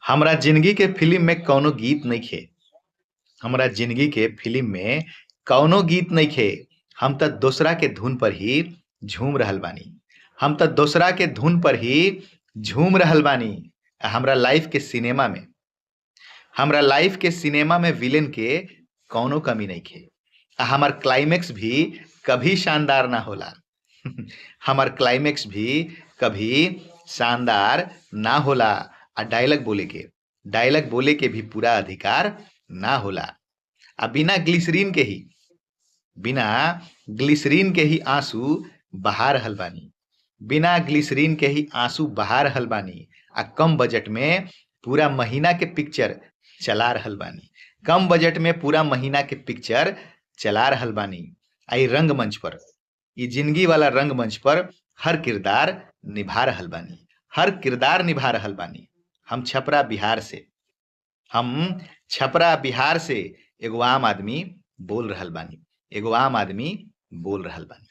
हमरा जिंदगी के फिल्म में कौनो गीत नइखे। हमरा जिंदगी के फिल्म में कौनो गीत नइखे। हम त दोसरा के धुन पर ही झूम रहल बानी। हम त दोसरा के धुन पर ही झूम रहल बानी। आ हमरा लाइफ के सिनेमा में, हमरा लाइफ के सिनेमा में विलेन के कौनो कमी नइखे। आ हमार क्लाइमेक्स भी कभी शानदार ना होला। हमार क्लाइमेक्स भी कभी शानदार ना होला। आ डायलॉग बोले के, डायलॉग बोले के भी पूरा अधिकार ना होला। आ बिना ग्लिसरीन के ही, बिना ग्लिसरीन के ही आंसू बहा रहल बानी। बिना ग्लिसरीन के ही आंसू बहा रहल बानी। आ कम बजट में पूरा महीना के पिक्चर चला रहल बानी। कम बजट में पूरा महीना के पिक्चर चला रहल बानी। आ ई रंगमंच पर, ई जिंदगी वाला रंगमंच पर हर किरदार निभा रहल बानी। हर किरदार निभा रहल बानी। हम छपरा बिहार से, हम छपरा बिहार से एगो आम आदमी बोल रहल बानी। एगो आम आदमी बोल रहल बानी।